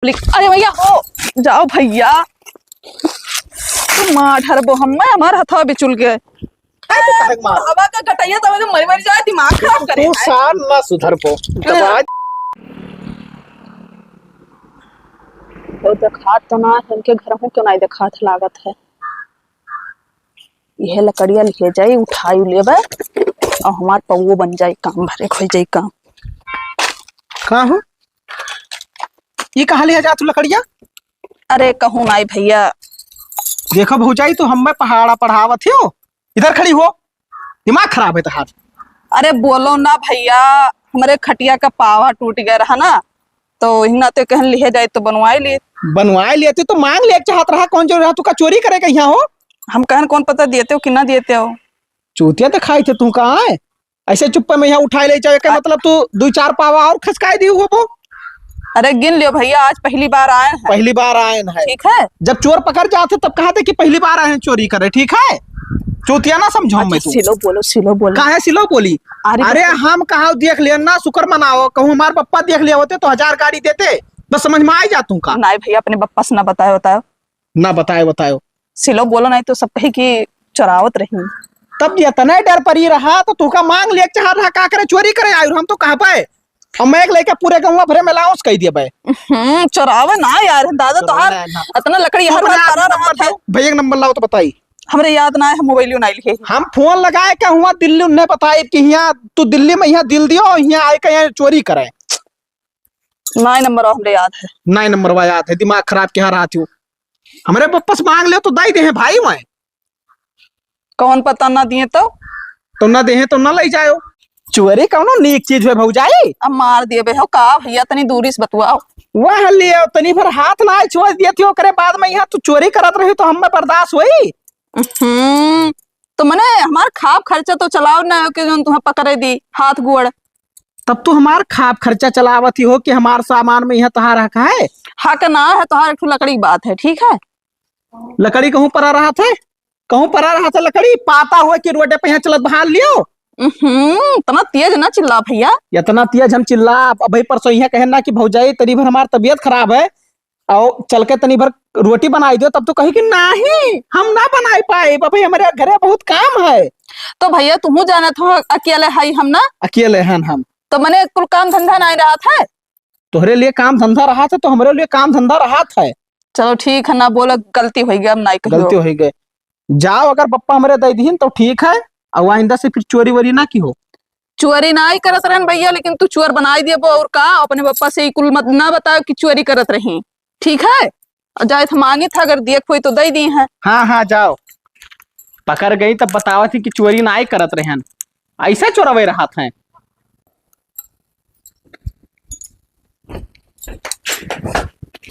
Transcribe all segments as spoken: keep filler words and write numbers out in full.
अरे भैया हो, जाओ भैया, तू मार ढरबो हम, मैं हमार हथवा बिचुल गए। अरे तू काहे के मार? हवा का गटैया तब मरी मरी जाए, दिमाग खराब करे तू है। सार ना सुधरबो। हाँ। दबा। वो देखात तो ना है, इनके घर हूँ क्यों नहीं देखात लागत है। यह लकड़िया लिहे जाई, उठाई लेबे, और हमार पौवो बन जाई, काम भरे हो जाई काम। का हो? ये कहाँ लिहे जात हो लकड़िया? अरे कहूँ नाई भैया। देखो भौजाई, तू हमें पहाड़ा पढ़ावत हो, इधर खड़ी हो, दिमाग खराब है तोहार। अरे बोलो ना भैया, हमरे खटिया का पावा टूट गया रहा ना, तो इही नाते कहन लिहे जाए तो बनवाए लिए। बनवाए लिए तो मांग ले चाहत रहा, कौन जरूरी रहा तू का चोरी करे के यहाँ हो? हम कहन कौन पता देते हो कि ना देते हो। चूतिया तो खाई थे तू का है? ऐसे चुप्पे में यहाँ उठाए ले जाए का हाँ। मतलब तू दो चार पावा और खसकाए दी हो वो। अरे गिन लियो भैया, आज पहली बार आए हैं। पहली बार आए हैं। ठीक है। जब चोर पकड़ जाते तब कहा थे कि पहली बार आए हैं चोरी करे, ठीक है? चूतिया ना समझो अच्छा, मैं तू। सिलो बोलो, सिलो बोलो। काहे सिलो बोली? अरे अरे बप्पा। हम कहा देख लिया ना, शुक्र मनाओ, कहूँ हमार पप्पा देख लिया होते तो हजार गाड़ी देते। बस समझ में आ ही जा तू का। नहीं भैया, अपने पप्पा से ना बताए बताओ। ना बताए बताओ। सिलो बोलो, नहीं तो सब कही कि चोरावत रही। तब ये तने डर परी रहा तो तू का मांग ले चाह रहा, का करे चोरी करे आयु, हम तो कहा पाए। और मैं एक लइका पूरे गाँव भरे में लाऊंस कह दिया बे। हम्म, चोरावे ना यार, दादा चोरावे तोहार ना, ना। इतना लकड़ी तू हर अपने बार आप करा रहा नंबर था। दो, भैया का नंबर लाओ तो बताई। हमरे याद ना है, मोबाइलियो ना लिखे। हम फोन लगाए क्या हुआ दिल्ली, उन्हें बताई कि यहाँ तू दिल्ली में यहाँ दिल दियो और यहाँ आए का यहाँ चोरी करे। नाई नंबर हमरे याद है। नाई नंबर वा याद है, दिमाग खराब क्या रहा थी। हमरे वापस मांग ले तो दई दे हैं भाई वहाँ। कौन पता ना दिए तो? तो ना देहे तो ना ले जाओ। चोरी कौनो नीक चीज है भौजाई? अब मार देबे हो का भैया, तनी दूरी से बतुआओ। वह लियो, तनी भर हाथ ना छोड़ दिए थे, ओकरे बाद में यहाँ तू चोरी करत रही तो हमें बर्दाश्त होई? हम्म, तो मने हमार खाब खर्चा तो चलाओ ना हो कि जोन तुहें पकड़े दी हाथ गोड़। तब तू हमार खाब खर्चा चलावत ही हो कि हमार सामान में यहाँ तोहार हक है? हक ना है, तोहार एक ठो लकड़ी की बात है, ठीक है? लकड़ी कहूँ परा रहत है, कहूँ परा रहत है लकड़ी, पाता हुआ कि रोडे पे यहाँ चलत बहार लियो। हम्म, इतना तेज ना चिल्ला भैया। इतना तेज हम चिल्ला, अब भाई परसों यहाँ कहे ना कि भौजाई तनी भर हमार तबीयत खराब है, और चल के तनी भर रोटी बनाई दो, तब तो कही कि नहीं हम ना बनाई पाए, अब भाई हमारे घरे बहुत काम है। तो भैया तुहू जानत हो अकेले है हम ना। अकेले हैं हम। तो मने कुल काम धंधा नहीं रहत है। तोहरे लिए काम धंधा रहत है तो हमरे लिए काम धंधा रहत है। चलो ठीक है, ना बोला, गलती होइ गई, अब नाई कहियो। गलती होइ गई। जाओ, अगर पप्पा हमरे दे दीहिन तो ठीक है, और आइंदा से फिर चोरी वोरी ना की हो। चोरी नाई करत रहन भैया, लेकिन तू चोर बनाई देबो और का? अपने पप्पा से ई कुल मत ना बताओ कि चोरी करत रही, ठीक है? और जाए थे मांगे था, अगर दिए कोई तो दे दी है। हाँ हाँ जाओ, पकड़ गई तब बतावत ही कि चोरी नाई करत रहन, ऐसे चोरवे रहत हैं।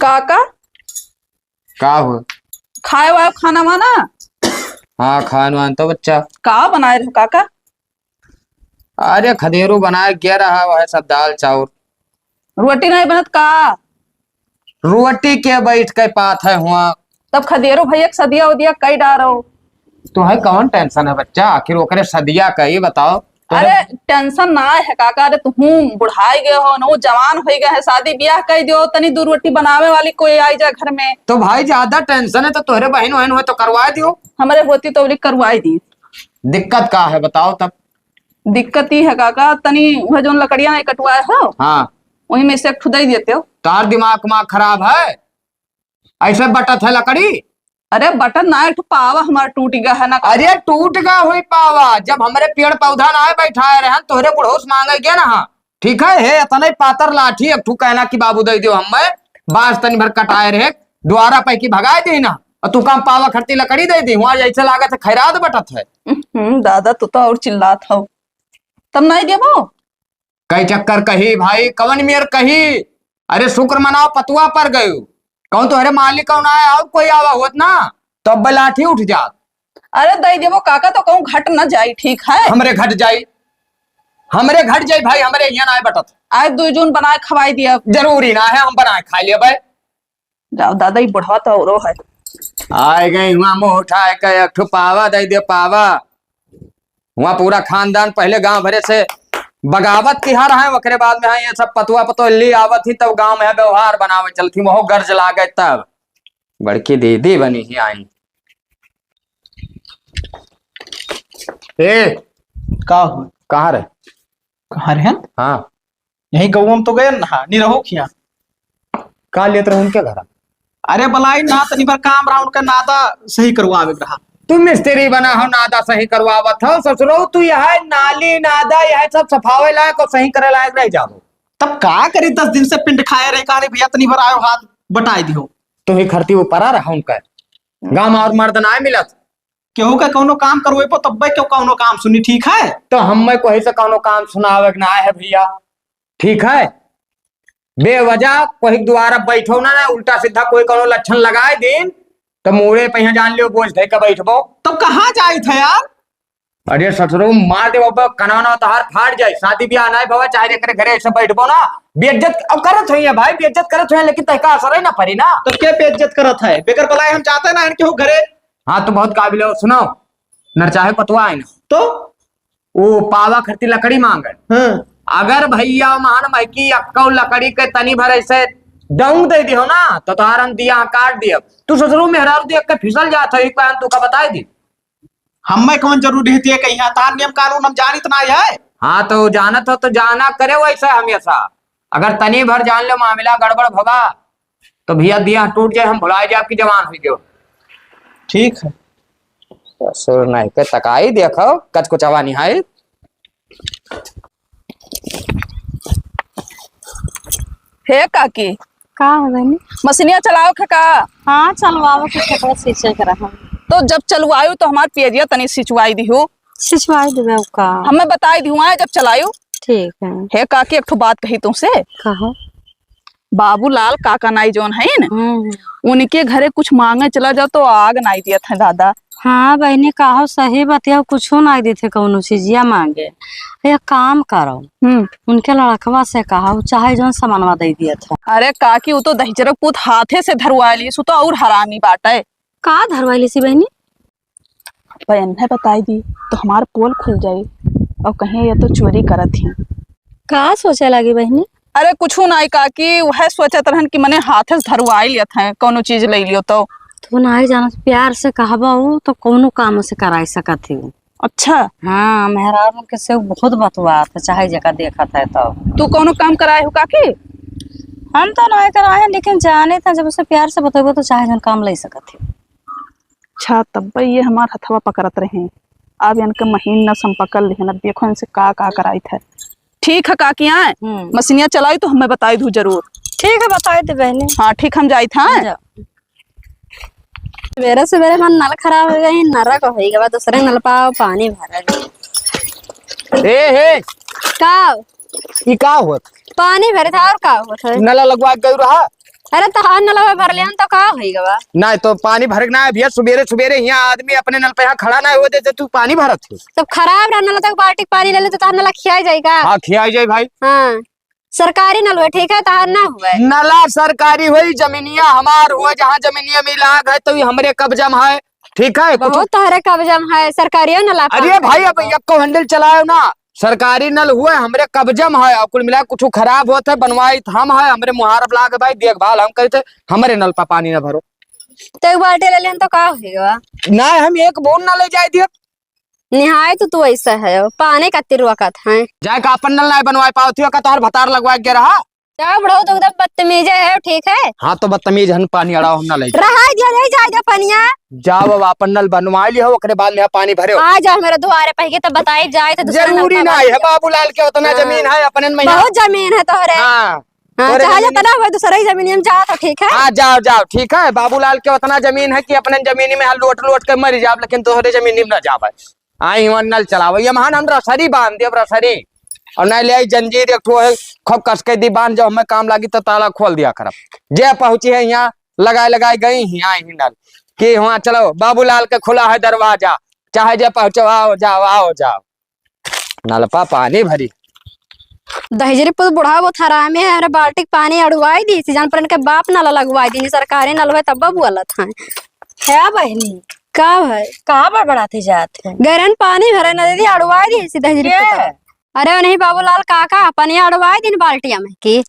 काका, का हो? खाए वाए खाना वाना? हाँ, खान वान तो बच्चा। का बनाए रहो काका? अरे, खदेरू बनाए गया रहा, वह सब दाल चाउर। रोटी नहीं बनत का? रोटी के बैठ के पात है हुआ। तब खदेरू भैया के सदिया उदिया कई डारो। तो है कौन टेंशन है बच्चा, आखिर ओकरे सदिया का ये बताओ। तो अरे, टेंशन ना है काका, अरे तुहूँ बुढ़ाई गए हो ना, वो जवान हो गए हैं, शादी ब्याह कर दियो, तनी दू रोटी बनावे वाली कोई आई जाए घर में। तो भाई ज्यादा टेंशन है तो तोहरे बहन वहन हो तो करवा दियो। हमरे होती तो बोली करवाई दी। दिक्कत का है बताओ तब। दिक्कत ई है काका, तनी वह जोन लकड़ियाँ नहीं कटवाए हो, हाँ। वही में से एक ठो दे देते हो। तार दिमाग उमाग खराब है? ऐसे बटत है लकड़ी? अरे बटत ना, एक ठो पावा हमार टूट गया है ना। अरे टूट गया हुई पावा, जब हमरे पेड़ पौधा ना बैठाए रहन, तोहरे बुढ़ौस मांगे गया ना, हाँ। ठीक है, हे इतने पातर लाठी एक ठो कहना कि बाबू दे दियो हमें, बांस तनी भर कटाए रहे, द्वारा पैकी भगाए दे ना, और तू काम पावा खरती लकड़ी दे दी, वहाँ ऐसे लागत है खैरात बटत है। हम्म, दादा तू तो और चिल्लात हो, तब नहीं देबो। कई चक्कर कही भाई, कवन मेर कही? अरे शुक्र मनाओ पतुआ पर गयो। कहूँ तोहरे मालिक कौन आया और कोई आवा होत ना, तो अब लाठी उठ जात। अरे दई देबो काका, तो कहूँ घट न जाई, ठीक है? हमरे घट जाई, हमरे घट जाई भाई, हमरे यहाँ ना बटत। आज दो जून बनाए खवाई दिया। जरूरी ना है हम बनाए खा लेबे। जाओ दादा, ई बुढ़वा तो औरो है। आए गए हुआ मुँह उठाए के एक ठो पावा दे दे पावा। हुआ पूरा खानदान पहले गांव भरे से बगावत तिहार है, ओकरे बाद में है ये सब पतवा पतोह ली आवत ही, तब गाँव में है व्यवहार बनावे चलती, वहो गर्ज लागे तब। बड़की दीदी बनी ही आई। ए, का हो? कहाँ रहे? कहाँ रहे? हाँ। यही गौवा में तो गए ना, नहीं रहो खिया। का लेत रहे उनके घर? अरे बलाई ना, तनी भर काम रहा उनका, नादा सही करवावे के रहा। तू मिस्त्री बना हो, नादा सही करवावत हो? ससुरो, तू यह नाली नादा यह सब सफावे लायक और सही करे लायक रह जाओ। तब का करी, दस दिन से पिंड खाए रहे, कहा रे भैया तनी भर आयो हाथ बटाई दियो। तू ही खरती ऊपर आ रहा उनका, गाँव और मर्द ना मिलत। केहू का कौनो काम करवेबो तब्बे केहू कौनो काम सुनी, ठीक है? तो हमें कोई से कौनो काम सुनावे के ना है भैया, ठीक है? बेवजह कोई के द्वारा बैठो ना, ना उल्टा सीधा कोई कौनो लक्षण लगाए दिन, तो मूड़े पे यहाँ जान लियो बोझ धइ के बैठबो। तो कहाँ जाइत है यार? अरे ससुरो, मार दे बाबा, कनवा ना तोहार फाट जाए, शादी ब्याह ना भवा, चाहे एकरे घरे ऐसे बैठबो ना, बेइज्जत अब करत होइए भाई, बेइज्जत करत होइए, लेकिन तहका असर है ना परी ना। तो के बेइज्जत करत है? बेकर बलाए हम जाते ना इनके हो घरे। हाँ, तू बहुत काबिल हो। सुनो, नरचाहे पतवा है ना, तो वो पावा खरती लकड़ी मांगे। हाँ। अगर भैया मान भाई की अक्कौ लकड़ी के तनी भर ऐसे डौंग दे दियो ना, तो तोहार हम दिया काट दियो। तू ससुरो मेहरारू देख के फिसल जात है, एक बार तू का बताई दी। हमें कौन जरूरी है ते कहीं, तार नियम कानून हम जानित ना है। हाँ, तो जानत हो तो जाना करे वैसे हमेशा। अगर तनी भर जान लो मामला गड़बड़ भवा, तो भैया दिया टूट जाए, हम भुलाए जाए आपकी जवान हुई गयो। ठीक है। ससुर नहीं के तकाई देखो, कच कुचवा निहाई। हे काकी। का हो बहनी? मशीनिया चलाओ खे का? हाँ, चलवाओ के खेतवा सींचे के रहा। तो जब चलवायु तो हमार पियरिया तनी सिंचवाई दिहु। सिंचवाई देवे का? हमें बताई दिहु आए जब चलायु। ठीक है। हे काकी, एक ठो बात कही तुमसे। कहो। बाबूलाल काका नाई जौन है न, हम्म। उनके घरे कुछ मांगे चला जाओ तो आग नाई दियत है दादा। हाँ बहनी, कहो सही बतिया, कुछो नाई देते कौनो चीजिया मांगे। एक काम करो, हम्म। उनके लड़कवा से कहो, चाहे जौन सामानवा दे दियत है। अरे काकी, वो तो दहिजरक पूत हाथे से धरवाइली, सु तो और हरामी बाटे। का धरवाइली सी बहनी? बहन है बताई दी तो हमार पोल खुल जाई और कहीं ये तो चोरी करत ही। का सोचे लागी बहनी? अरे कुछू नाई काकी, वह सोचत रहन कि मने हाथे से धरवाई लियत हैं, कौनो चीज ले लियो तो। तू नाई जानत, प्यार से कहबा उ तो कौनो काम से कराई सकत ही। अच्छा। हाँ, मेहरारू के से बहुत बतवात है, चाहे जेका देखत है तो। तू कौनो काम कराए हो काकी? हम तो नाई कराए हैं, लेकिन जाने था जब उसे प्यार से बतौबो तो चाहे जौन काम ले सकत ही। अच्छा, तब्बे ये हमार हथवा पकड़त रहे। अब इनके महीन नस हम पकड़ लिहन, अब देखो इनसे का का कराइत है। ठीक है काकी, आए हम्म। मशीनिया चलाई तो हमें बताई दू जरूर। ठीक है, बताई दे बहनी। हाँ ठीक, हम जाइत हैं। जा। सवेरे सवेरे हमार नल खराब हो गई, नरक हो गवा, दूसरे नल पाओ पानी भरा। ए हे, का? ई का होत? पानी भरे था और का होत है? नला लगवा के गई रहा। अरे तहार नलवा भर लेन तो का होई गवा? नहीं तो पानी भरे के ना है भैया, सुबेरे सुबेरे यहाँ आदमी अपने नल पे यहाँ खड़ा ना हो, जैसे तू पानी भरत हो। तब खराब रहा नल, तक बाल्टी के पानी ले ले तो तहार नला खिया जाई का? हाँ खिया जाई भाई। हाँ, सरकारी नल हुए, ठीक है, तहार ना हुए। नला सरकारी हुई, जमीनिया हमार हुए, जहाँ जमीनिया मिला है तो ये हमरे कब्जा में है, ठीक है? कुछ बहुत तोहरे कब्जा में है, सरकारियो नला अरे पास भाई, है। अब यक्को हैंडल चलायो ना, सरकारी नल हुए हमरे कब्जा में है, और कुल मिला कुछ खराब होत है, बनवाइत हम है, हमरे मुहारब लाग भाई, देखभाल हम करते, हमरे नल पर पानी ना भरो। तो एक बाल्टी ले लेन तो का होई गवा? ना, हम एक बूंद ना ले जाए दिए। निहाय तो तू ऐसा है, पानी का तिरवा का था। जाए का अपन नल ना बनवाए पाओ थी, का तोहर भतार लगवाए के रहा? क्या बुढ़ऊ, तो एकदम बदतमीजे है, ठीक है? हाँ, तो बदतमीज हन, पानी अड़ाओ, हम ना ले जाए। रहा दिया, नहीं जाए दे पनिया। जाओ, अब आपन नल बनवाई लियो, ओकरे बाद में पानी भरे हो। आ जाओ मेरे दुआरे पे, तब बताई जाए तो दूसरा नल जरूरी ना है, बाबूलाल के उतना हाँ। जमीन है, अपने में बहुत जमीन है तोहरे। हाँ। हाँ, तोहरे चाहे जमीन जितना हो, दूसरे ही जमीन में जाओ तो ठीक है। हाँ, जाओ, जाओ, ठीक है। बाबूलाल के उतना जमीन है कि अपने जमीन में लोट, लोट के मर जाओ, लेकिन तोहरे जमीन में ना जावे। आई हुआ नल चलावे, ये महान हम रसरी बांध दियो, रसरी। और नहीं ले आई जंजीर, एक ठो है, खूब कस के दी बांध, जो हमें काम लागी तो ताला खोल दिया करब। जे पहुंची है यहाँ, लगाए, लगाए गई ही, आई ही नल कि हुआ चलो, बाबूलाल के खुला है दरवाजा, चाहे जे पहुंचो, आओ, जाओ, आओ, जाओ। नलपा पानी भरी। दहिजरी पुत बुढ़ा बहुत हरामी है, हमरे बाल्टी के पानी अड़ुआई दी, जान पर इनके बाप नल लगवाई दी, सरकारी नल हुए तब बोलत हैं। क्या बहनी? का है? कहाँ बड़बड़ाते जात है? गैरन पानी भरे न दीदी, अड़ुआई दी, दहिजरी के? पुत। अरे उन्हीं बाबूलाल काका पनिया अड़वाए दिन बाल्टिया में की।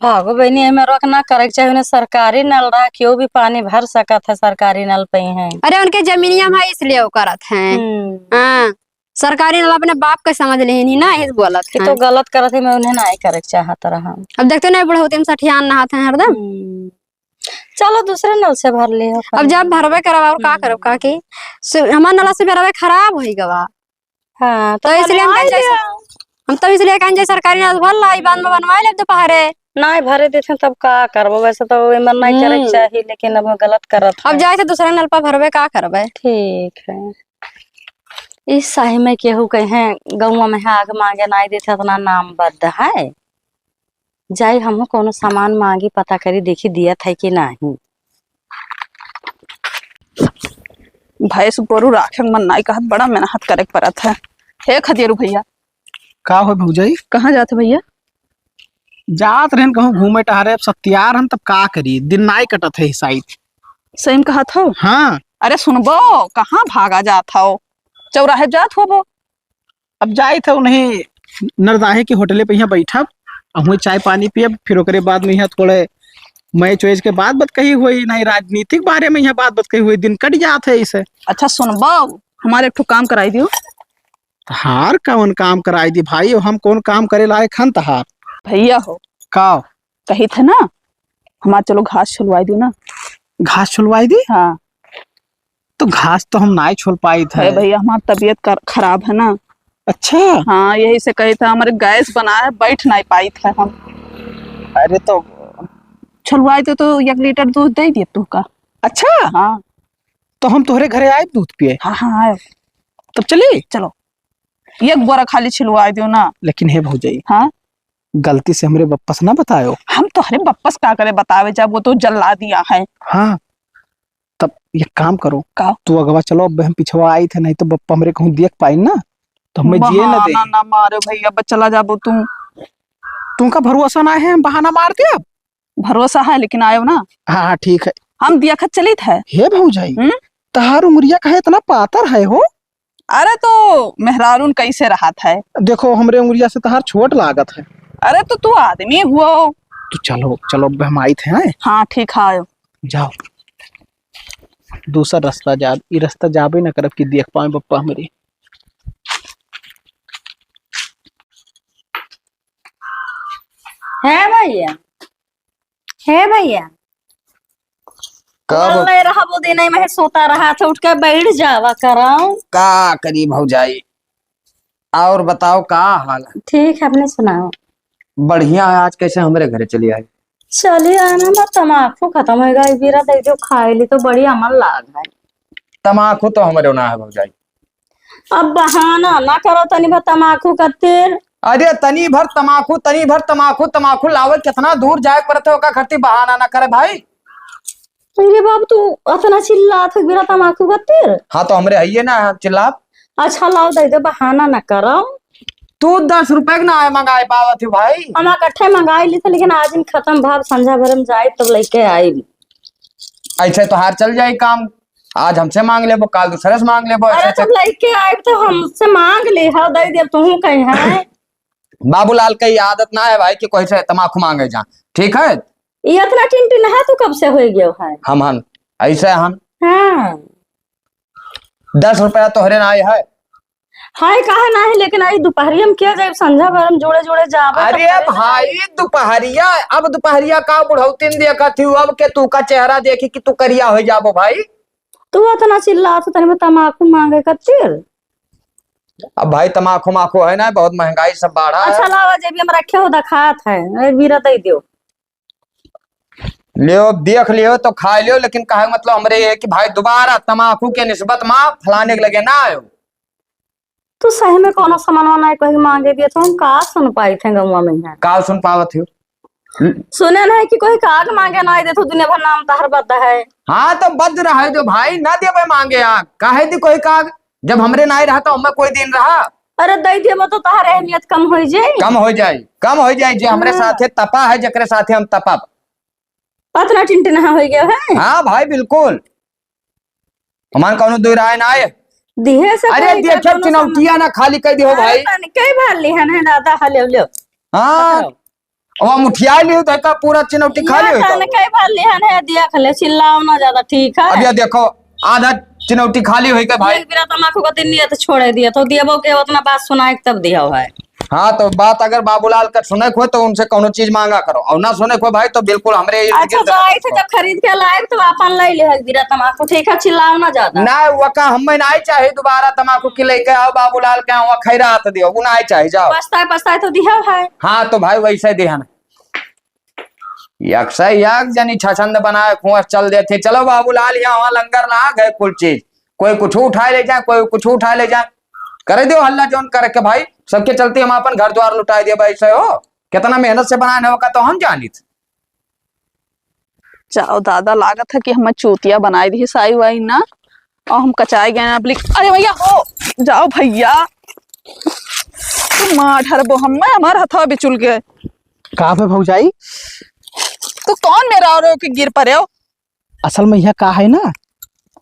भागो बहिनी, एमे रोक ना करे के चाही, उन्हें सरकारी नल रहा, केहू भी पानी भर सकत है सरकारी नल पे ही है। अरे उनके जमीनिया में है इसलिए वो करत हैं। हम्म। हाँ, सरकारी नल अपने बाप के समझ लेहिन ही ना, इस बोलत कि हैं। तो गलत करत है, मैं उन्हें ना करे के चाहत रहा। अब देखते नहीं बुढ़ौती में सठियान नहात हैं हरदम। हम्म। चलो दूसरे नल से भर ले हो अब पानी। जब भरबे करब और का करब हम्म। काकी? सु-, हमार नल से भरबे खराब होई गवा। हाँ, तो तो इसलिए हम कल कल जाए लिया। हम तो इसलिए कल जाए सरकारी नल भर लाई, बाद में बनवाए लेब दोपहरे। नाहीं भरे देते तब का करबो, वैसे तो एमन नाहीं करे के हम्म। चाही, लेकिन अब गलत करत अब है। जाए से दूसरा नल पर भरबे का करबे। ठीक है। इस साही में केहू कहे गौवा में आग मांगे नाहीं देते, इतना नामबद्ध है। जाई हमहू कौनो सामान मांगी, पता करी, देखी दियत है कि नाहीं। भैंस गोरू राखे मन नाई कहत, बड़ा मेहनत करे के परत है। हे खदेरू भैया। का हो भौजाई? कहाँ जात है भैया? जात रहन कहूँ घूमे टहरे, अब सत्यार हन तब का करी, दिन नाई कटत है साइत। सही में कहत हो? हाँ। अरे सुनबो, कहाँ भागा जात हो? चौराहे जात होबो। अब जाइत है उन्हीं नरदाहे के होटले पे यहाँ बैठब, अब हुई चाय पानी पियब, फिर ओकरे बाद में यहाँ थोड़े मैच वैच के बात बतकही हुई, नहीं राजनीतिक बारे में यहाँ बात बतकही हुई, दिन कट जात है इसे। अच्छा सुनबो, हमारे एक ठो काम कराई दियो। तहार कौन काम कराई दी भाई, हम कौन काम करे लायक हन तहार? भैया हो। का? कही थे ना, हमार चलो घास छुलवाई दी ना। घास छुलवाई दी? हाँ। तो घास तो हम नाई छुल पाई थे। अरे भैया, हमार तबीयत कर-, खराब है ना। अच्छा। हाँ, यही से कही था, हमारे गैस बना है, बैठ नाई पाई थे हम। अरे तो छुलवाई दे तो एक लीटर दूध दे दिए तू का। अच्छा। हाँ। तो हम तोहरे घरे आए दूध पिए? हाँ, हाँ, आए। तब चली? चलो। एक बोरा खाली छिलवाए दियो ना। लेकिन हे भौजाई, हाँ? गलती से हमरे बप्पा से ना बतायो। हम तोहरे बप्पा से का करे बतावे, जब वो तो जल्ला दिया है। हाँ, तब एक काम करो, का? तू अगवा चलो, अब हम पिछवा आई थे, नहीं तो बप्पा हमरे कहूँ देख पाई ना, तो हमें जिए ना दे। बहाना ना मारो भैया, बस चला जाबो तू। तुमका भरोसा ना है, हम बहाना मार दे अब? भरोसा है, लेकिन आयो ना। हाँ, हाँ, ठीक है। हम देखत चलित है। हे भौजाई, हम्म? तहार उमरिया काहे इतना पातर है हो? अरे तो मेहरारून कैसे रहत है? देखो, हमरे उमरिया से तहार छोट लागत है। अरे तो तू आदमी हुओ। तो चलो, चलो, अब हम आइत हैं। हाँ, ठीक है, आयो। जाओ, दूसर रास्ता जा, ई रास्ता जाबे न करब कि देख पावे बप्पा हमरे। हे भैया, हे भैया। का बोल बो- ले रहा वो दिन में सोता रहा था, उठ के बैठ जावा कराओ। का करी भौजाई, और बताओ का हाल है? ठीक है, अपने सुनाओ। बढ़िया है, आज कैसे हमरे घरे चली आई? चली आना, बस तमाकू खत्म होइगा, ई बीरा दे जो खाए ली तो बड़ी अमल लाग है। तमाकू तो हमरे ना है भौजाई। अब बहाना ना करो, तनी भर तमाकू खातिर। अरे तनी भर तमाकू, तनी भर तमाकू, तमाकू लावे कितना दूर जाए के पड़त है, ओका खातिर बहाना ना करे भाई। अरे बाप, तू अतना चिल्लात है बीरा तमाकू खातिर? हाँ तो हमरे हइये ना चिल्लात। अच्छा लाओ दे दे, बहाना ना करो। तू दस रुपए के ना आए मंगाए पावत है भाई। हम इकट्ठे मंगाए ली थे, लेकिन आज दिन खत्म भाव, संझा भर में जाए तब लेके आई। ऐसे तोहार चल जाई काम, आज हमसे मांग लेबो, काल दूसरे से मांग लेबो, ऐसे अरे ऐसे। तब लेके आए तो हमसे मांग ले, हाँ दे दे, तू कहीं है। बाबूलाल के आदत ना है भाई कि कोई से तमाकू मांगे जा, ठीक है? ये इतना टिनटिन है, तू कब से हो गयो है? हम हन, ऐसे हन। हाँ। दस रुपया तोहरे ना आए है। हाय, काहे नाही, लेकिन आई दुपहरिया में के जाए, संझा भर में जोड़े जोड़े जाबे तो अरे पड़े ना। भाई, दुपहरिया, अब दुपहरिया का बुढ़ौतीन देखत हूँ, अब के तू का चेहरा देखी कि तू करिया हो जाबो भाई। तू अतना चिल्लात हो, तनी में तमाकू मांगे खातिर। अब भाई, तमाकू माकू है ना, बहुत महंगाई सब बढ़ा है। अच्छा, लावा, जेबी में रखे हो, दिखात है, ए, बीरा दे दियो। लियो, देख लियो तो खा लियो, लेकिन कहे मतलब हमरे ये कि भाई दोबारा तमाकू के निस्बत मा फलाने के लगे ना आयो। तू सही में कोनो सामान वामान कोई मांगे दिए तो हम का सुन पाई थे गौवा में यहाँ? का सुन पावत हो? सुने नहीं कि कोई काग मांगे ना दे तो दुनिया भर नाम तहर बद है। हाँ तो बद रहे दो भाई, ना देबे मांगे आग, काहे दी कोई काग? जब हमरे नाई रहा तो हमें कोई दिन रहा? अरे दे देबो तो तहर अहमियत कम हो जाई। कम हो जाई, कम हो जाई। जे हमरे हाँ। साथे तपा है, जकरे साथे हम तपब। अतना टिनटिना हो गया है। हाँ भाई बिल्कुल, हमार कौनो दो राय ना आए। दिहे से अरे कोई का देखो, कोनो चिनौटिया ना खाली कह दिहो अरे भाई। तनी कई बार लिहन है दादा, हा, ले, ले। हाँ। पकड़ो। अब हम उठिया लियो तो का पूरा चिनौटी खा लियो तनी तो। कई बार लिहन है, दिया खले, चिल्लाओ ना ज्यादा, ठीक है? अब ये देखो, आधा चिनौटी खाली होई के भाई। एक बेरा तमाकू का दिन नियत छोड़े दिया, तो दियबो के उतना बात सुनाए के तब दिया है। हाँ, तो बात अगर बाबूलाल का सुने को हो, तो उनसे कौनो चीज मांगा करो, और ना सुने को हो भाई, तो बिल्कुल हमरे इर्द अच्छा, गिर्द तो ना आई थे रखो। जब खरीद के लाए, तो आपन ले ले, एक बेरा तमाकू, ठीक है, चिल्लाओ ना ज्यादा। ना, वका हमें ना चाहे दोबारा तमाकू की लेके आओ, बाबूलाल के वहाँ खैरात दियो, वो ना चाहे, जाओ। पछताए, पछताए तो दिया है। हाँ, तो भाई वैसे दिया ना। यक से यक जनी छछंद बनाए खुआस चल देथे। चलो बाबूलाल, यहाँ वहाँ लंगर ना गए कुल चीज, कोई कुछ उठाए ले जाए, कोई कुछ उठाए ले जाए, करे दियो हल्ला जौन करे के भाई। सबके चलते हम अपन घर द्वार लुटाए दिए भाई से हो। कितना मेहनत से बनाए न होगा तो हम जानित। जाओ दादा, लागत है कि हमें चूतिया बनाए दी साई वाई ना, और हम कचाए गए हैं। अब लिख, अरे भैया हो, जाओ भैया, तू मार हरबो हमें, हमार हथवा बिचुल गए। का बे भौजाई? तू कौन मेरा और के गिर पड़े हो? असल में यह का है ना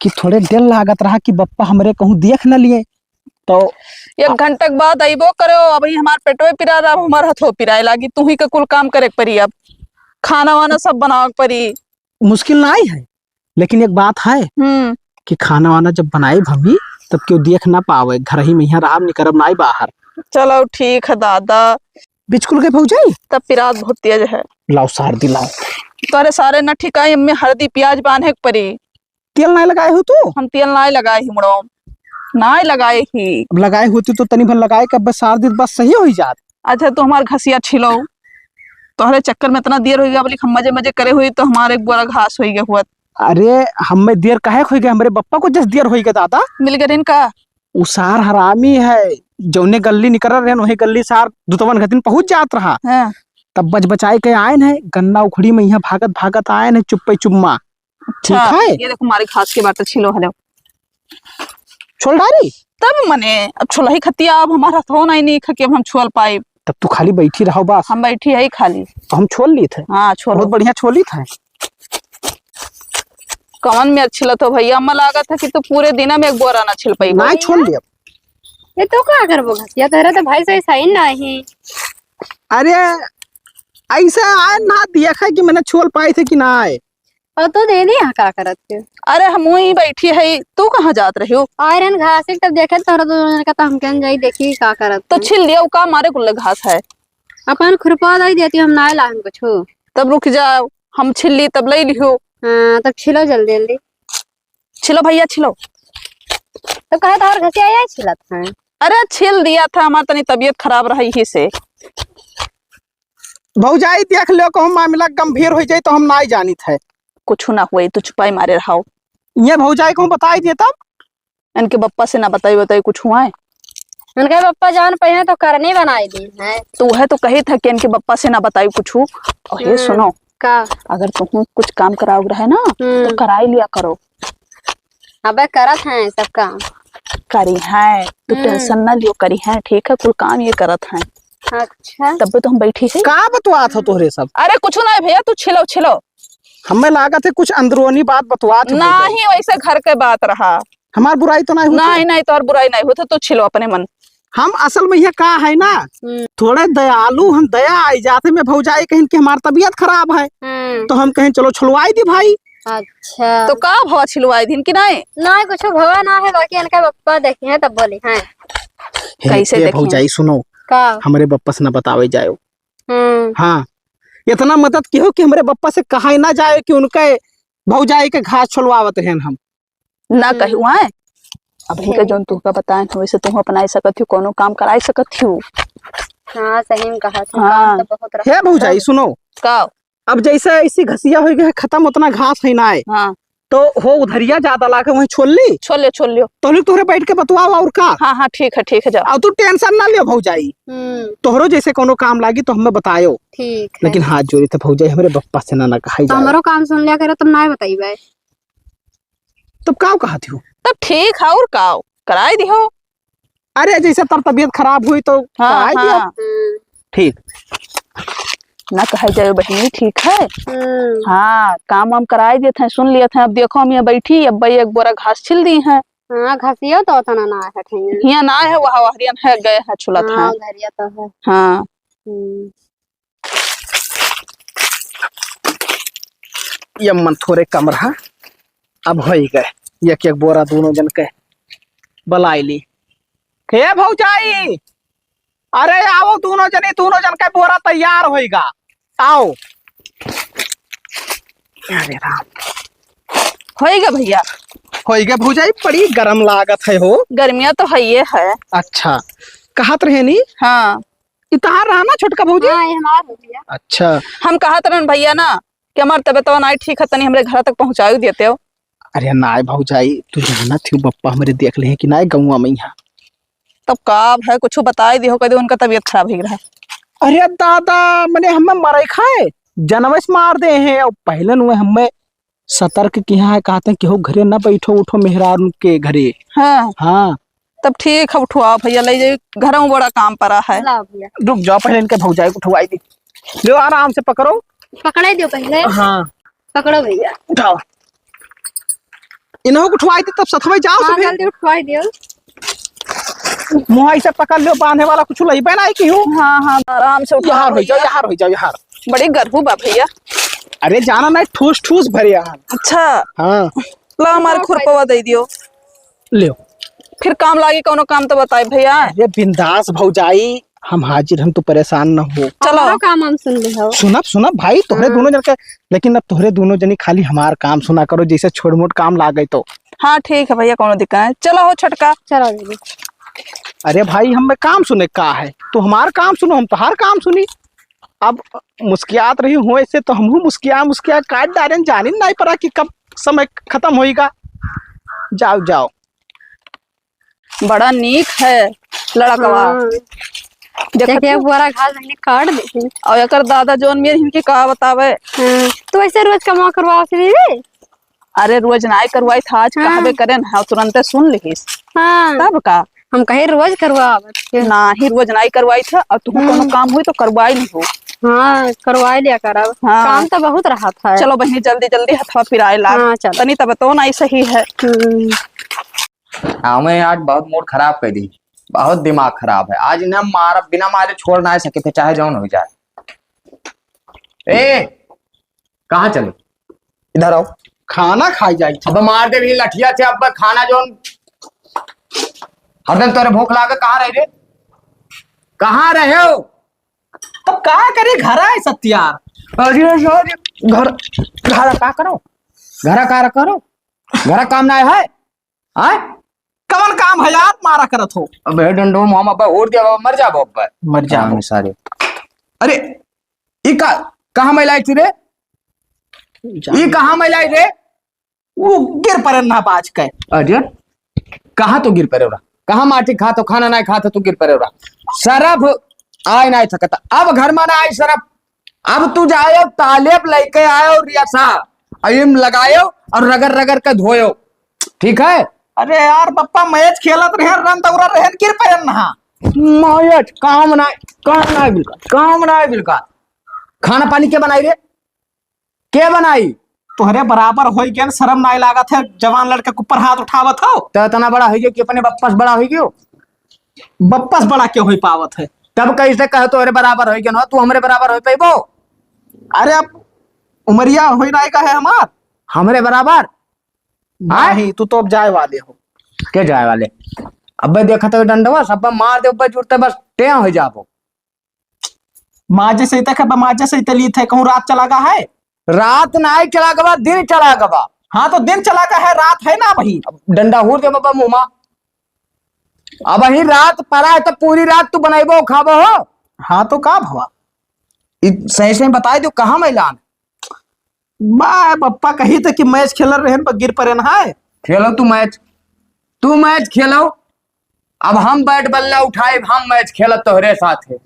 कि थोड़े देर लागत रहा कि बप्पा हमरे कहूँ देख न लिए, तो एक घंटे के बाद अइबो करो। अभी हमार पेटवे पिरा रहा, हमार हथो पिराए लागी, तू ही का कुल काम करे के परी, अब खाना वाना सब बनावे के परी। मुश्किल ना आई है, लेकिन एक बात है हम्म। कि खाना वाना जब बनाए भमी, तब क्यों देख ना पावे, घर ही में यहाँ राम निकरब ना आई बाहर। चलो ठीक है दादा। बिचकुल के भौजाई? तब पिरात बहुत तेज है। लाओ सार दी, लाओ। तोरे सारे न ठिकाए, इनमें हरदी प्याज बांधे के परी। तेल नाय लगाए हो तू? हम तेल नाय लगाए ही मुड़ो, नाय लगाए ही। अब लगाए होती तो तनी भर लगाए के, अब सार दी बस सही होई जात। अच्छा, तू हमार घसिया छिलो, तोहरे चक्कर में इतना देर होई गया, बोली हम मजे मजे करे हुई तो हमारे एक बोरा घास होई गया हुआ। अरे, हमें देर काहे होई गया? हमरे बप्पा को जस देर होई गया दादा। मिल गए इनका? उ सार हरामी है, जौने गल्ली निकल रहे हैं, वही गल्ली सार दुतवन घतिन पहुंच जात रहा। हाँ। तब बच बचाए के आयन है, गन्ना उखड़ी में यहाँ भागत भागत आयन है, चुप्पे चुम्मा। अच्छा, ठीक है? ये देखो, हमारे घास के बाटे छिलो हलो। छोल डारी? तब मने, अब छोलही खतिया, अब हमारा हथो नहीं, नहीं खा के अब हम छोल पाए। तब तू खाली बैठी रहो बस। हम बैठी है खाली। तो हम छोल ली थे। हाँ, छोल। बहुत बढ़िया छोल ली थे। कवन में अच्छी लत हो भैया, हमें लागत है कि तू पूरे दिन में एक बोरा ना छिल पाई। नहीं, छोल लिया। ये तो का करबो घसिया, तोहरा तो भाई से ऐसा ही नहीं। अरे, ऐसे आए ना देखा कि मैंने छोल पाए थे कि ना आए। और तू दे दी यहाँ का करत के? अरे, हम वहीं बैठी है, तू कहाँ जात रही हो? आयरन घास एक तब देखे तोहरा दोनों जन का, तो हम कहन जाई देखी का करत तो है। छिल दिया, वो का मारे कुल्ले घास है। अपन खुरपा दई देती, हम नाय लाहन कुछ। तब रुक जाओ, हम छिल ली, तब ले लिहो। हाँ, तब छिलो जल्दी जल्दी। छिलो भैया, छिलो। तो कहे तो और घसिया यही छिलत है। अरे, छिल दिया था, हमार तनी तबीयत खराब रही ही से। भौजाई, देख लो, कहूँ मामला गंभीर हो जाए तो हम नाय जानित है। कुछ ना हुए, तू चुपाई मारे रहो। ये भौजाई को बताई दे तब। इनके बप्पा से ना बताई, बताई कुछ हुआ है। इनके बप्पा जान पे हैं तो करनी बनाई दी है। तो वह तो कही था कि इनके बप्पा से ना बताई कुछ। और ये हम्म, सुनो, का? अगर तुम कुछ काम कराओ रहे ना, हम्म। तो कराई लिया करो। अबे करत हैं सब काम। करी हैं, तू हम्म। टेंशन ना लियो, करी हैं, ठीक है, कुल काम ये करत हैं। अच्छा। तब तो हम बैठी है। का बतवात हो तोहरे सब? अरे कुछ ना है भैया, तू छिलो, छिलो। हमें लागत है कुछ अंदरूनी बात बतवात हो। नहीं, वैसे घर के बात रहा। हमार बुराई तो नहीं होत? नहीं, नहीं, तोहर बुराई नहीं होत, तू छिलो अपने मन। हम असल में यह का है ना, हम्म। थोड़े दयालु, हम दया आई जाते में भौजाई कहिन कि हमार तबीयत खराब है, हम्म। तो हम कहें चलो छुलवाई दी भाई। अच्छा। तो का भवा छिलवाई दिन कि नहीं? नहीं, कुछ भवा ना है, बाकी इनका बप्पा देखे हैं तब बोली हैं। हे, कैसे हे देखे हैं? भौजाई सुनो, का? हमरे बप्पा से ना बतावे जाओ। हम्म। हाँ, इतना मदद किहो कि हमरे बप्पा से कहा ही ना जाए कि उनके भौजाई के घास छुलवावत हैं हम। ना हम्म। कही हुआ है। अब इनके हम्म। जौन तुहका बताए हैं, वैसे तुम अपनाई सकत हो, कोनो काम कराई सकत हो। हाँ, सही में कहा था, हाँ। काम तो बहुत रहा। हे भौजाई, सुनो। का? अब जैसे ऐसी घसिया हो गई है खत्म, उतना घास है ना है। हाँ। तो हो उधरिया ज्यादा लाके वहीं छोल ली। छोल लियो, छोल लियो। तो लोग तोहरे बैठ के बतवाओ और का? हाँ, हाँ, ठीक है, ठीक है, जाओ। और तू टेंशन ना लियो भौजाई। हम्म। तोहरो जैसे कोनो काम लागी तो हमें बतायो। ठीक है। लेकिन हाथ जोड़ी थे भौजाई, हमरे बप्पा से ना, ना कहा तो जाए। हमरो काम सुन लिया करो, तुम ना बताई भाई। तब काव कहत हो? तब ठीक है, और काव? कराई दिहो। अरे, जैसे तब तबीयत खराब हुई तो हाँ, कराई दिया। हाँ। हम्म। ठीक। ना कहे जाए बहनी, ठीक है? हम्म। हाँ, काम वाम कराई देत हैं, सुन लियत हैं। अब देखो, हम यहाँ बैठी, अब भाई एक बोरा घास छिल दी हैं। हाँ, घसियो तो उतना ना है ठेंगे। हियाँ ना है, वहाँ वहरियन है, गए है, छुलत हाँ, है। घरिया तो है। हाँ। हम्म। ये मन थोरे कम रहा, अब होई गए। एक एक बोरा दोनों जन के बलाई ली। हे भौजाई, अरे आओ दोनों जने, दोनों जन के बोरा तैयार होइगा। आओ। अरे राम। होइगा भैया। होइगा भौजाई, बड़ी गरम लागत है हो। गर्मियाँ तो है ये है। अच्छा, कहत रहे नी? हाँ। ई तहार रहा ना छोटका भौजी? हाँ, ये हमार हो भैया। अच्छा। हम कहत रहन भैया ना कि हमार तबियतवा नाई ठीक है, तनी हमरे घर तक पहुँचाई देते हो। अरे नाई भौजाई, तू जानत ही बप्पा हमरे देख ले कि नाई गौवा में यहाँ। तब का अब है, कुछ बताई दिहो, कह दे उनका तबियत खराब हो रहा। अरे दादा, मने हमें मरे खाए, जनवस मार दे हैं। और पहले नुए हमें सतर्क किहा है, कहते हैं केहू घरे ना बैठो उठो मेहरारू के घरे। हाँ। हाँ। तब ठीक है, उठवाओ भैया, ले जाइए, घर में बड़ा काम पड़ा है। लाओ भैया। रुक जाओ, पहले इनके भौजाई को उठवाई दी। लो, आराम से पकड़ो। पकड़े दो पहले। हाँ। पकड़ो भैया। उठाओ। इन्हों को उठवाई दी, तब सथवे जाओ हाँ, सभी। जल्दी उठवाई दियो। मुँह ऐसे पकड़ लो, बांधे वाला कुछ लइबे ना आई केहू। हाँ, हाँ, आराम से उठाओ यहाँ हो जाओ, भैया। यहाँ हो जाओ, यहाँ। बड़ी गर्भू बा भैया। अरे जाना ना, ठूस ठूस भरे यहाँ। अच्छा। हाँ। ला हमारे खुरपवा दे दियो। लियो। फिर काम लागी कौनो काम तो बताए भैया। अरे बिंदास भौजाई, हम हाजिर, हम तो परेशान न हो। चलो। हमारो काम हम सुन ले हो। सुनब, सुनब भाई, तोहरे हाँ। दोनों जन के, लेकिन अब तोहरे दोनों जनी खाली हमार काम सुना करो, जैसे छोट मोट काम लागे तो। हाँ, ठीक है भैया, कौनो दिक्कत नहीं। चलो हो छोटका। चलो दीदी। अरे भाई, हमें काम सुने का है, तू हमार काम सुनो, हम तोहार काम सुनी। अब मुस्कियात रही हो ऐसे तो हमहू मुस्किया मुस्किया काट डारेन, जानिन नाई पड़ा कि कब समय खत्म होइगा। जाओ, जाओ। बड़ा नीक है लड़कवा। हाँ। देखत एक, एक हो? बोरा घास हमने काट देही। और एकर दादा जौन मेर इनके का बतावे। हाँ। तो ऐसे रोज कमा करवाओ से दीदी? अरे रोज नाई करवाई था, आज हाँ। कहबे करे ना, तुरंते सुन लिहिस। हाँ। तब का? हम कहे रोज करवावत के। नाही, रोज नाई करवाई था, और तुहू हम्म। कौनो काम हुई तो करवाई लिहो। हाँ, करवाई लिया करब। हाँ। काम तो बहुत रहत है। चलो बहिनी, जल्दी जल्दी हथवा पिराए लाग। हाँ, चलो। तनी तबियतो नाई सही है। हम्म। हमें आज बहुत मूड खराब कर दी, बहुत दिमाग खराब है। आज इन्हें मार, बिना मारे छोड़ ना सके थे, चाहे जौन हो जाए। ए, कहाँ चले? इधर आओ। खाना खाई जाई थी। अब मार दे भी लठिया से, अब खाना जौन हरदम तोरे भूख लागे, कहाँ रहे रे? कहाँ रहे हो? तब का करे, घर आए सत्यार। अरे यार, घर, घर का करो? घर का करो? घर काम ना है? आय? कवन काम है यार, मारा करत हो? अबे डंडो, हम अब और दिया, मर जाबो अब। मर जाबो। हाँ, सारे। अरे, ई का, कहाँ में लाई थी रे? ई कहाँ में लाई रे? वो गिर पड़े ना बाज के। अरे, कहाँ तो गिर पड़े रहा? कहाँ माटी खा तो खाना नहीं खा तो तू गिर पड़े रहा? सरफ आय नहीं सकता। अब घर में ना आई सरफ, अब तू जायो, तालेब लेके आयो रियासा, अइम लगायो और रगड़ रगड़ के धोयो, ठीक है? अरे यार, बप्पा मैच खेलत रहे, रन दौरा रहे, गिर पड़े नहा। मैच काम ना, काम ना बिल्कुल, काम ना बिल्कुल। खाना पानी के बनाई रे? के बनाई? तोहरे बराबर होई गया, शर्म नाई लागत है, जवान लड़के के ऊपर हाथ उठावत हो। तो इतना बड़ा होई गयो कि अपने बप्पा से बड़ा होई गयो? बप्पा से बड़ा के होई पावत है? तब कैसे कहे तोहरे बराबर होई गयो ना, तू हमरे बराबर होई पैबो? अरे अब उमरिया होई नाई का है हमार? हमरे बराबर? नहीं, तू तो अब जाए वाले हो। के जाए वाले? अबे देखा तो डंडवा, सब मार दे, अबे जुड़ते बस टें हो जाबो। माजे से तक, माजे से तली थे, कहूँ रात चला गा है? रात नाई चला गवा, दिन चला गवा। हाँ, तो दिन चला गा है, रात है ना अबही। अब डंडा हूर दे बाबा मुँह मा। अबही रात पड़ा है, तो पूरी रात तू बनाइबो, खाबो हो? हाँ, तो का भवा? इ-, सही, सही बताई दो, कहाँ मैलान? बा, बप्पा कही थे कि मैच खेल रहे हैं, पर गिर पड़े ना है। खेलो तू मैच, तू मैच खेलो। अब हम बैट बल्ला उठाए, हम मैच खेलत तोहरे साथ है,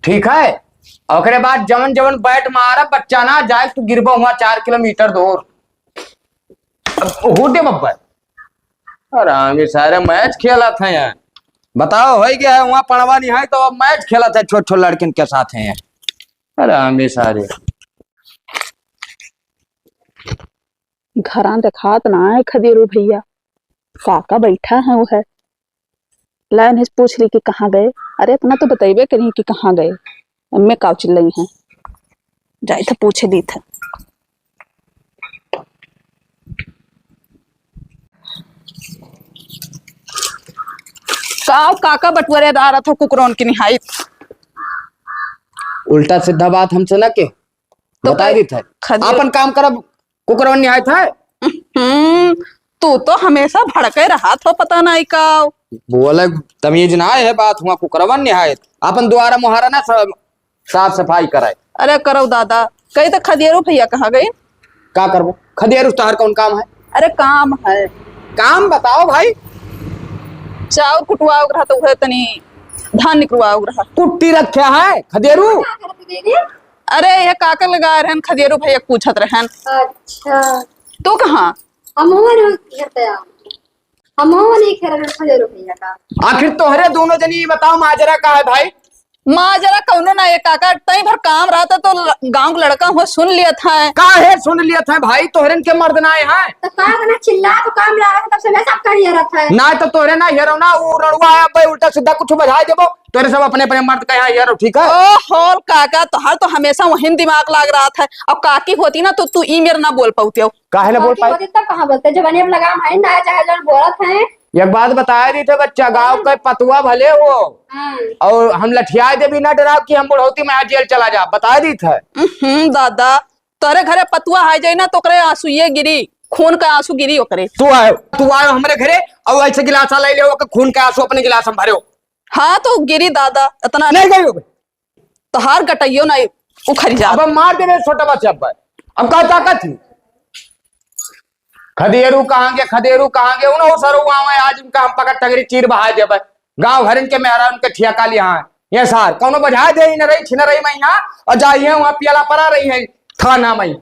ठीक है? ओकरे बाद जवन जवन बैट मारा बच्चा ना जाए, तू गिरबो हुआ चार किलोमीटर दूर। अब हो दे बब्बर। अरे आगे सारे मैच खेलत हैं यार, बताओ हो गया है, वहाँ पढ़वा नहीं है तो अब मैच खेलत है छोट छोट लड़किन के साथ हैं यार। अरे आगे सारे। घरां देखात ना है खदेरू भैया, काका बैठा है वो है। लाइन है, पूछ ली कि कहाँ गए। अरे, इतना तो बतइबे करी कि कहाँ गए। एम्मे काव चिल्लई हैं। जाई थे पूछे दी थे। काव काका बटुअरे डारत हो कुकरौन की निहाइत। उल्टा सीधा बात हमसे ना के। तो बताई दी थे। खदियो- आपन काम करब, कुकरौन निहाइत है। हम्म, तू तो हमेशा भड़के रहत हो, पता नहीं का। बोले तमीज ना है बात, हुआ कुकरवन निहायत। अपन द्वारा मुहारा ना सब साफ सफाई कराए। अरे करौ दादा, कही तो खदियरू भैया कहाँ गए? का करबो? खदियरू तोहर कौन काम है? अरे काम है। काम बताओ भाई। चाउर कुटवाओ रहा तो उहे तनी धान निकलवाओ रहा। कुट्टी रखे है खदियरू? अरे, ये काका लगा रहन, खदियरू भैया पूछत रहन। अच्छा। तू कहाँ? हम हुआ ना घर पे आ। हम हुआ नहीं खेल रहे खदियरू भैया का। आखिर तोहरे दोनों जनी ये बताओ, माजरा का है भाई? माजरा कौनो ना है काका, तई भर काम रहता तो ल-, गाँव के लड़का हुआ सुन लिया था। काहे सुन लिया था भाई, तोहरन के मर्द ना आए हैं? तो का करना, चिल्ला तो काम लगा, तब से मैं सब कर ये रखा है। ना तो तोहरे ना हेरो ना, वो रड़ुआ है भाई, उल्टा सीधा कुछ बजाए देबो। तोरे सब अपने अपने मर्द का यहाँ ये रहो, ठीक है? ओ होल काका, तोहार तो हमेशा वही दिमाग लाग रहा था। अब काकी होती ना तो तू ई मेर ना बोल पाउती हो। काहे ना बोल काकी पाए? होती तब कहाँ बोलते? जवानी अब लगाम है ना, चाहे जौन बोलत है। एक बात बताए दी थे बच्चा, गाँव हाँ। के पतुआ भले हो हाँ। और हम लठियाए दे भी ना डराव कि हम बुढ़ौती में आज जेल चला जा, बताए दी थे। हम्म, दादा, तोरे घरे पतुआ आ जाए ना तो ओकरे आंसू ये गिरी, खून का आंसू गिरी ओकरे। तू आयो, तू आयो हमरे घरे और ऐसे गिलासा ले ले, ओकर खून का आंसू अपने गिलास में भरो। हाँ, तो गिरी दादा, इतना नहीं गई हो। तोहार गटइयो ना उखरी जा। अब हम मार देबे छोटा बच्चा पर। अब का ताकत थी? खदेरू कहाँ गे, खदेरू कहाँ गे? उन्हों सरो आवे, आज उनका हम पकड़ टंगरी चीर बहा देबे। गाँव भरन के मेहरा उनके ठियाका लिया है। ये सार, कौनो बझा दे, न रही, छिन रही मैं यहाँ, और जाइए वहाँ पियला परा रही है थाना में।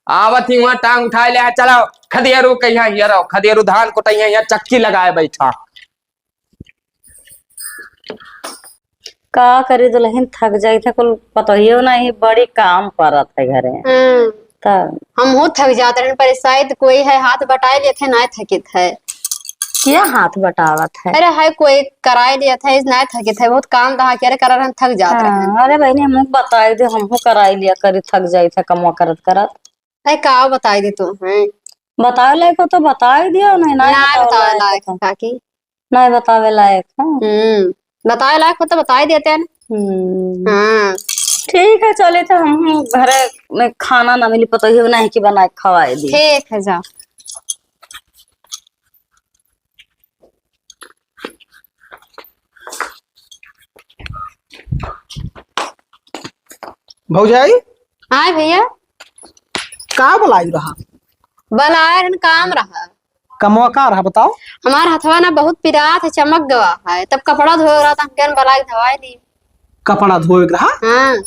आवत ही वहाँ टांग उठाए ले, चलो, खदेरू के यहाँ, ये रहो, खदेरू धान कुटइया, यहाँ चक्की लगाए बैठा। का करी दुलहिन, थक जाइत है, कुल पतोहियो नहीं, बड़ी काम परत है घरे। हम्म। त हमहू थक जात रहन, पर शायद कोई है, हाथ बटाए लेत है, नाय थकित है। क्या हाथ बटावत है? अरे है कोई कराए लेत है, नाय थकित है, बहुत काम दहा के अरे करा रहन, थक जात रहन। हाँ, अरे बहिनी, हमहू बताई दे, हमहू कराई लिया करी, थक जाइत है कमवा करत करत। अरे का बताई दे तू, हैं? बतावे लायक हो तो बताई दियो, नहीं, नहीं ना बतावे बतावे लायक लायक हो तो। काकी। नहीं बतावे लायक है। हम्म, बतावे लायक हो तो बताई देते हैं ना। हम्म। हाँ। ठीक है, चले तो हम घरे में खाना ना मिली, पता ही नहीं कि बना के खवाए दी। ठीक है, जा। भौजाई? हाँ भैया। का बोलाई रहा? बोलाए रहन, काम रहा। कमवा का रहा बताओ? हमार हथवा ना बहुत पिरात है, चमक गवा है, तब कपड़ा धोए रहा था, हम कहन बोलाई धवाई दी। कपड़ा धोए के रहा? हाँ।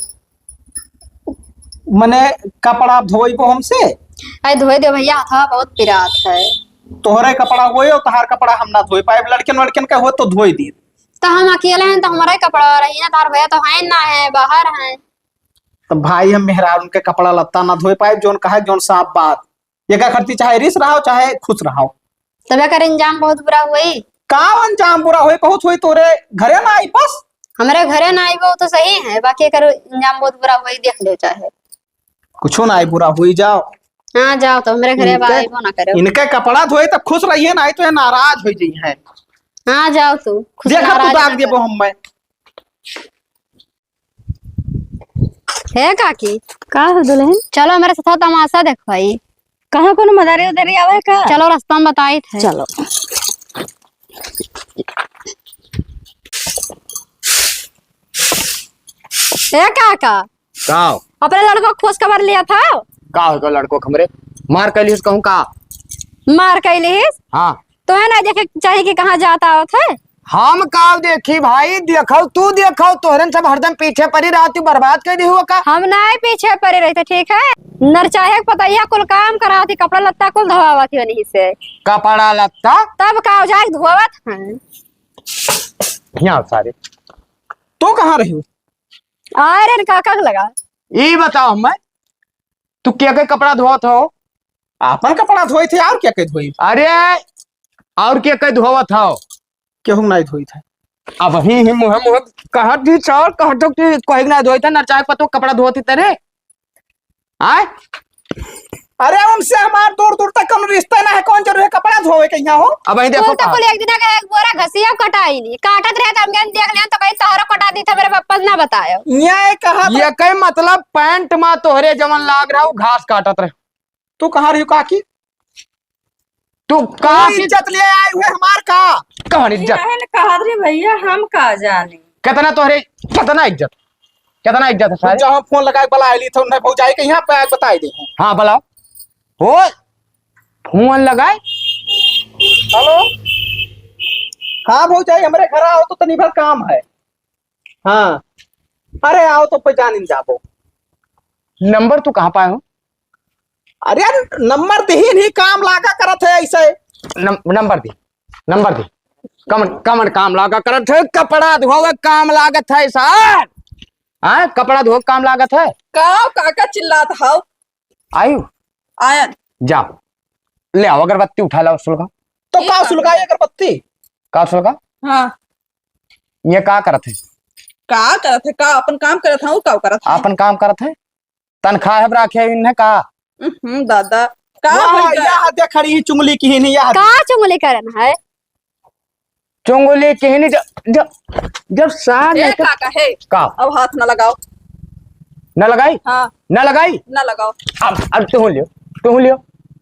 मने कपड़ा धोइबो हमसे? अरे धोए दे भैया, हथवा बहुत पिरात है। तोहरे कपड़ा होए और तोहार कपड़ा हम ना धोए पाए, लड़कन वड़कन का हो तो धोए दे। तो हम अकेले हैं तो हमारा ही कपड़ा रही ना, तार भैया तो हैं ना, है बाहर हैं। तो भाई हम मेहरारून के कपड़ा लत्ता ना धोए पाए, जौन कहा जौन साफ बात। ये का करती, चाहे रिस रहा हो चाहे खुश रहा हो। तब एकर अंजाम बहुत बुरा होई। का अंजाम बुरा होई? बहुत होई, तोरे घरे ना आई बस। हमरे घरे ना आई वो तो सही है, बाकी एकर अंजाम बहुत बुरा होई, देख ले चाहे। कुछो ना आई बुरा होई, जाओ। हाँ जाओ, तो हमरे घरे अब इनके, आइबो ना करे। इनके कपड़ा धोए तो खुश रहिए, ना आई तो ये नाराज हो जाई है। हाँ जाओ तू, खुश देखा तू नाराज दाग ना देबो कर। हम मैं। हे काकी। का हो दुलहिन? चलो हमरे साथ तमाशा देखवाई। कहाँ कोनो मदारी उदारी आवे का? चलो रास्ता में बताई थे। चलो। हे काका। का हो? अपने लड़को खोज खबर लिया था? का हो तो लड़को हमरे? मार कैलिस कहूँ का? मार कैलिस? हाँ। तो है ना देखे के चाही कि कहाँ जात आवत है? हम का देखी भाई, देखो तू देखो, तोहरन सब हरदम पीछे पड़ी रहती, बर्बाद कर दी हुआ का? हम नहीं पीछे पड़ी रहते, ठीक है? नरचाहे के पतैया कुल काम करावत ही, कपड़ा लत्ता कुल धोवावत ही उन्हीं से। कपड़ा लत्ता? तब का जाए धोवत हैं। यहाँ सारे। तू कहाँ रही हो? आ रे काका के लगा। ई बताओ हमें, तू क्या के कपड़ा धोत हो? आपन कपड़ा धोई थे और क्या के धोई? अरे और के कई धोवत हौ? केहू नाई धोइत है। अब ही, ही मुँह, मुँह कहत ही चार, कहत हो कि कोई ना धोइत है, नरचाक पतो कपड़ा धोती तेरे। आय? अरे, उनसे हमार दूर दूर तक कौनो रिश्ता ना है, कौन जरूरी है कपड़ा धोवे के यहाँ हो? अब वहीं देखो कुल तो का। कुल एक दिन के एक बोरा घसिया कटाई नहीं, काटत रहे तो हम कहन देख लेन तो कहीं तोहरो कटा दी था, मेरे पप्पा से ना बतायो। न्याय कहा था। ये कई मतलब पैंट मा तोहरे जवन लाग रहा, वो घास काटत रहे। तू कहाँ रही काकी? तू तू काकी इज्जत ले आई हुए हमार का? कौन इज्जत? काहे न कहत रे भैया, हम का जाने। कितना तोहरे, कितना इज्जत, कितना इज्जत है सारे? जहाँ फोन लगाए बुला ली तो उन्हें भौजाई के यहाँ पे आके बताई दे। हाँ, बुलाओ। हो, फोन लगाए। हेलो, हाँ भौजाई, हमरे घर आओ तो तनी भर काम है। हाँ, अरे आओ तो पहचान जाबो। नंबर तू कहाँ पाए हो? अरे यार, नंबर दही नहीं, काम लागा करत है ऐसे। नम-, नंबर दी, नंबर दी। कमन, कमन काम लागा करत है, कपड़ा धोवे काम लागत है सर। हाँ, कपड़ा धोवे काम लागत है। का काका चिल्लात हौ? आयु? आयन। जाओ, ले आओ अगरबत्ती उठा लाओ सुलगा। तो का सुलगाई अगरबत्ती? का सुलगा? हाँ। ये का करत है? का करत है? का अपन काम करत है, वो का करत है? अपन काम करत है? तनख्वाह अब राखे इन्हें का? हम्म, दादा, का वाह, भइल का? यह दे खड़ी ही चुंगली की ही नहीं, यह का चुंगली करन है? चुंगली की ही नहीं, जब, जब, जब सार ए, लेके काका, हे, का? अब हाथ न लगाओ। न लगाई? हाँ। न लगाई? न लगाओ। अब, अब तू लियो, तू लियो।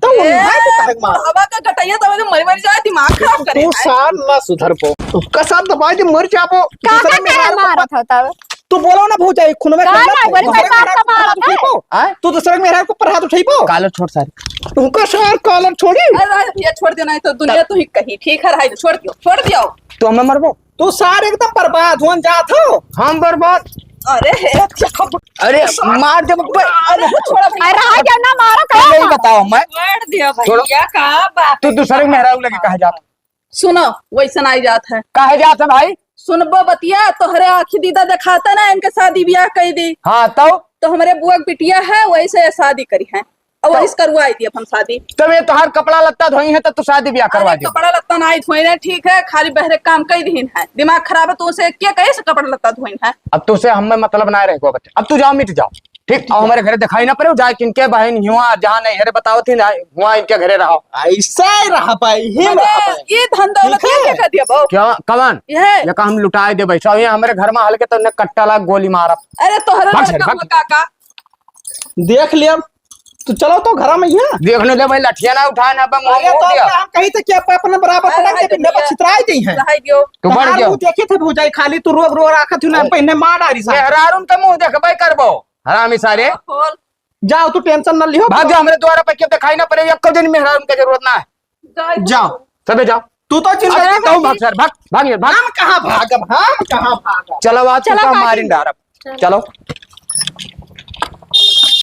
तो ए, उन्हें तो कहे मार। हवा का गटैया तो मर, मर जाए, दिमाग खराब करे तू है। सार ना सुधर पो। उसका साथ दबाई दे, मर जाबो। का, दूसरे का, में का हार को मारत हो तब? तू बोलो ना भौजाई, खून में का कलर ना, है। बोले दूसरे भाई, में बात हाथ का मारत पर हाथ है। उठेबो? आय? तू दूसरे में हाथ पर हाथ उठेबो? कालर छोड़ सारे। तुमका सार कालर छोड़ी। अरे, अरे, ये छोड़ देना है तो दुनिया तू ही कही। ठीक है, रहाई दो, छोड़ दियो, छोड़ दियो। तू हमें मरबो? तू सार एकदम बर्बाद होन जात हो। हम बर्बाद? अरे, हे, अच्छा, अरे, मार दे बप्पे। अरे, छोड़ भाई। अरे, रहा क्या ना मारो, तू नहीं कहो। बताओ, मैं छोड़ दियो छोड़ो। भैया, का बात तू है? दूसरे के मेहरारू लगे कहे जात? सुनो, वैसन आई जात है। काहे जात है भाई? सुनबो बतिया, तोहरे आँखी दीदा देखाता ना, इनके शादी ब्याह कई दी। हाँ, तौ? तो हमरे बुआ के बिटिया है, वैसे ये शादी करी है। और वही तौ? से करवाई दी अपन शादी। तब ये तोहार कपड़ा लत्ता धोई है, तो तू शादी ब्याह करवा अरे, दी। कपड़ा लत्ता ना धोई है, ठीक है, खाली बहरे काम कई दीन है। दिमाग खराब है, तू उसे क्या कहे से कपड़ा लत्ता धोई है? अब तुझसे हमें मतलब ना रहे, बच्चा। अब तू जाओ, मिट जाओ। ठीक, और हमारे घरे दिखाई ना पड़े, जाए किनके बहन हुआ, जहाँ नहीं हरे बताओ थी ना, हुआ इनके घरे रहो। ऐसा ही रहा पाई, ही अरे, रहा पाई। ये धन दौलत ठीक है। ये क्या कर दिया बहू? क्या, कवन? ये। ये का हम लुटाए दे भाई, सब ये हमारे घर में हल्के तो उन्हें कट्टा लाग गोली मारब। अरे तोहरे भाग लड़का सारे, भाग। हुआ काका। देख लिया, तो चलो तो घर में ही है। देखने दे भाई, लठिया ना उठाए ना, बम अरे मुंह तो दिया। हम कहीं तो क्या अपने बराबर अरे पटक भाई दे, पिंडे पर दुनिया। छितराई गई है। रहाई दियो। तू बढ़ तोहार गयो। मुंह देखे थे भौजाई, खाली तू रोब रो रखा थी ना, हम पहले मार डारी साहब। मेहरारून के मुंह देखबे करबो, हरामी सारे। हाँ, खोल। जाओ, तू tension न लियो। भाग जा, हमरे द्वारा पे के दिखाई ना पड़े, एको दिन मेहरारू के जरूरत ना है। जाओ। जाओ। सबे जाओ। तू तो चिंता अरे, मत तू कर। भाग सर, भाग, भाग, भाग। हम कहाँ भागब, हम कहाँ भागब? चलो, आज चलो, तुमका काकी। मारिन डारब। चलो। चलो।